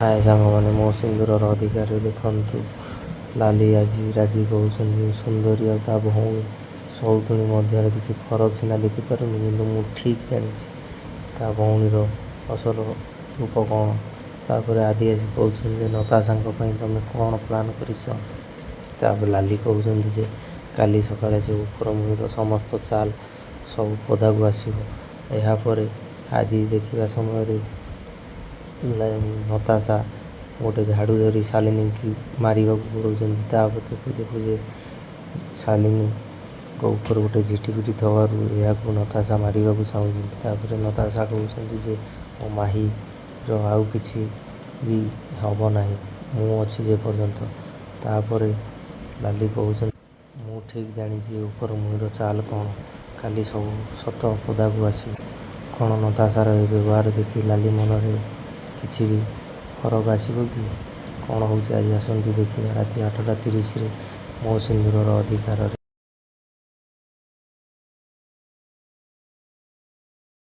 ହାଏ ସାଙ୍ଗମାନେ, ମୋ ସିନ୍ଦୁରର ଅଧିକାରରେ ଦେଖନ୍ତୁ। ଲାଲି ଆଜି ରାଗି କହୁଛନ୍ତି, ସୁନ୍ଦରୀ ଆଉ ତା ଭଉଣୀ ସଉତୁଣୀ ମଧ୍ୟରେ କିଛି ଫରକ ସିନା ଦେଖିପାରୁନି, କିନ୍ତୁ ମୁଁ ଠିକ୍ ଜାଣିଛି ତା ଭଉଣୀର ଅସଲ ରୂପ କ'ଣ। ତାପରେ ଆଦି ଆସି କହୁଛନ୍ତି ଯେ ନତାଶାଙ୍କ ପାଇଁ ତମେ କ'ଣ ପ୍ଲାନ୍ କରିଛ? ତାପରେ ଲାଲି କହୁଛନ୍ତି ଯେ କାଲି ସକାଳେ ସେ ଉପରମୁହିଁର ସମସ୍ତ ଚାଲ୍ ସବୁ ପଦାକୁ ଆସିବ। ଏହାପରେ ଆଦି ଦେଖିବା ସମୟରେ ନତାଶା ଗୋଟେ ଝାଡ଼ୁ ଧରି ଶାଲିନୀକି ମାରିବାକୁ ପଳାଉଛନ୍ତି। ତାପରେ ଦେଖୁ ଦେଖୁ ଯେ ଶାଲିନୀଙ୍କ ଉପରେ ଗୋଟେ ଝିଟିପିଟି ଥିବାରୁ ଏହାକୁ ନତାଶା ମାରିବାକୁ ଚାହୁଁଛନ୍ତି। ତାପରେ ନତାଶା କହୁଛନ୍ତି ଯେ ମୋ ମାହିର ଆଉ କିଛି ବି ହେବ ନାହିଁ, ମୁଁ ଅଛି ଯେ ପର୍ଯ୍ୟନ୍ତ। ତାପରେ ଲାଲି କହୁଛନ୍ତି, ମୁଁ ଠିକ୍ ଜାଣିଛି ଏ ଉପରମୁହିଁର ଚାଲ୍ କ'ଣ, କାଲି ସବୁ ସତ ପଦାକୁ ଆସିବ। କ'ଣ ନତାଶାର ଏ ବ୍ୟବହାର ଦେଖି ଲାଲି ମନରେ କିଛି ବି ଫରକ ଆସିବ କି? କ'ଣ ହେଉଛି ଆଜି ଆସନ୍ତୁ ଦେଖିବା ରାତି 8:30ରେ ମୋ ସିନ୍ଦୁରର ଅଧିକାରରେ।